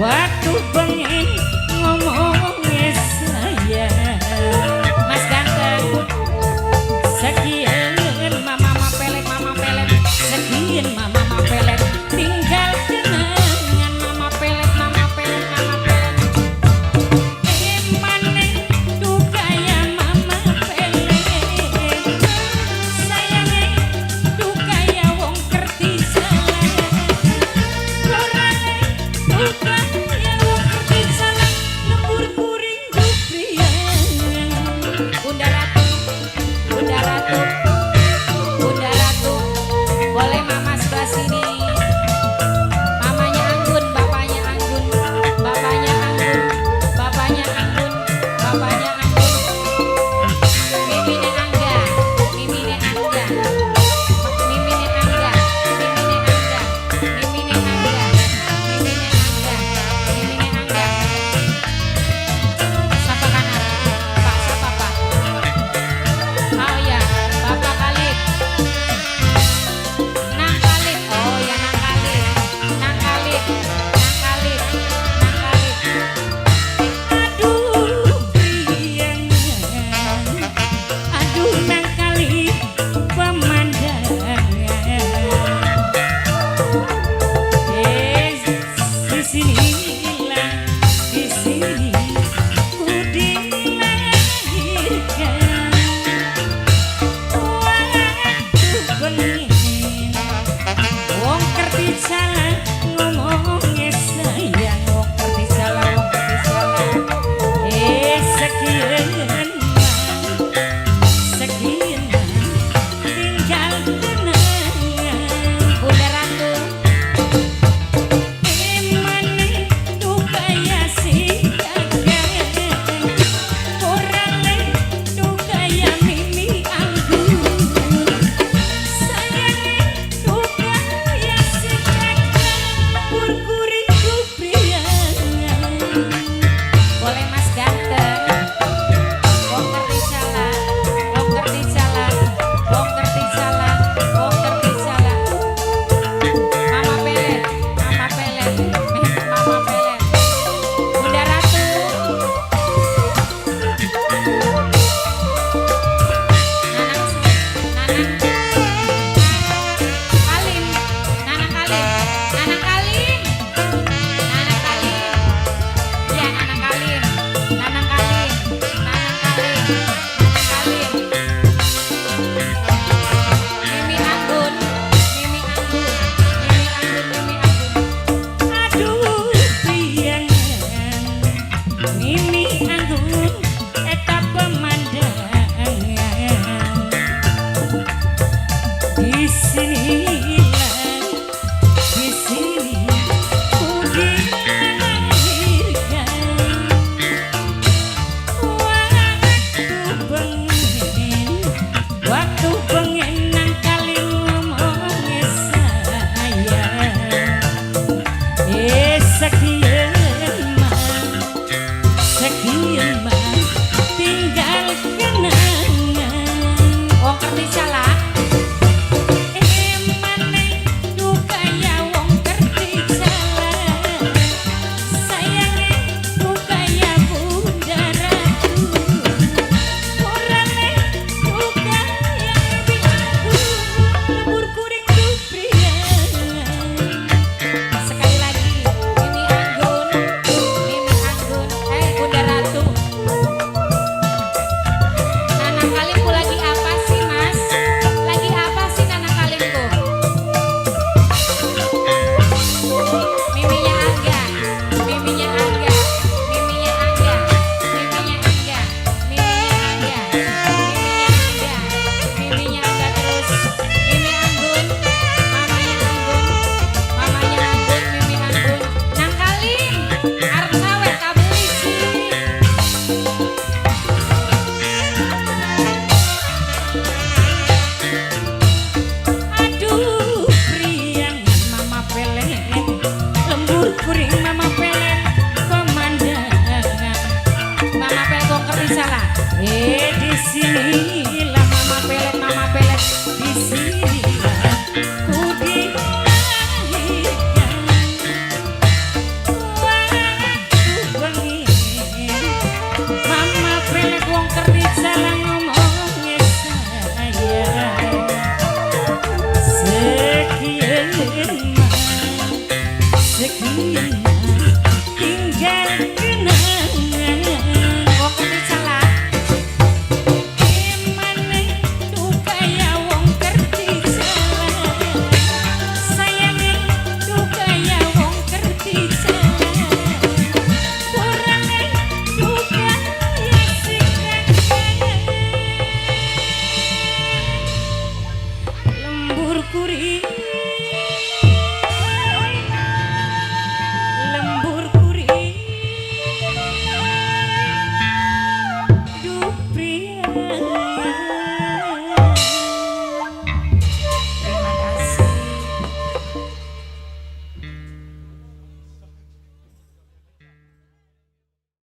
Waktu pengen ngomong sayang. Mas ganteng, sekian mama pelet, mama pelet. Sekian mama pelet, tinggal kenangan. Mama pelet, mama pelet, mama pelet. Emane dukaya mama pelet, sayange dukaya wong kerti salah. Korane dukaya wong kerti salah, lembur kuring dupriyan. Bunda Ratu, Bunda Ratu, Bunda Ratu, boleh mama sebelah sini. Mamanya Anggun, bapaknya Anggun, bapaknya Anggun, bapaknya Anggun, bapaknya Anggun. Mimine Angga, Mimine Angga, Mimine Angga, Mimine Angga, Mimine Angga, Mimine Angga, Mimine Angga. Siapa kanan? Pak, siapa Pak? Oh ya, Bapak Khalid. Nang Khalid. Oh ya, Nang Khalid. Nang Khalid. Nang Khalid. Nang Khalid. Aduh priyangan, aduh nang kali pemandangan. Eh, di sinilah, di sini ku dilahirkan. Waktu bengen wong kerti salah ngomong sayang, wong kerti salah, wong kerti salah. Eh, sekian sekian tinggal kenangan. Bunda Ratu. Emane dukaya si gagang, orale dukaya Mimi Anggun, sayange dukaya si gagang, lembur kuring dupriyangan. Boleh Mas ganteng. Wong ngerti salah, wong ngerti salah, wong ngerti salah, wong ngerti salah. Mama pelet, mama pelet, mama pelet. Bunda Ratu. Nanang, Nanang Kalim, Nanang Kalim, Nanang Kalim, Nanang Kalim. Ya, Nanang Kalim, Nanang Kalim, Nanang Kalim, Nanang Kalim. Mimi Anggun, Mimi Anggun, Mimi Anggun, Mimi Anggun. Aduh priyangan, Mimi Anggun, eta pemandangan. Di sinilah, di sini ku dilahirkan. Waktu bengen, waktu bengen nang kali ngomong sayang. Eh, sekian mah, sekian mah tinggal kenangan. Wong ngerti salah. Emane dukaya wong kerti salah, sayange dukaya Bunda Ratu, orale dukaya Mimi Anggun, lembur kuring dupriyangan. Sekali lagi, Mimi Anggun, Mimi Anggun, eh Bunda Ratu. Nanang Kalimku lagi apa sih, Mas? Lagi apa sih Nanang Kalimku? Miminya Angga, Miminya Angga, Miminya Angga, Miminya Angga, Miminya Angga, Miminya Angga, Miminya Angga terus. Mimi Anggun, mamanya Anggun, mamanya Anggun, Mimi Anggun. Nang Kalim, arep sawer tak beli sih. Aduh priyangan, mama pelet, lembur kuring mama pelet pemandangan. Mama pelet wong ngerti salah. Eh, di sinilah mama pelet, mama pelet, di sinilah ku dilahirkan. Waktu Sekian.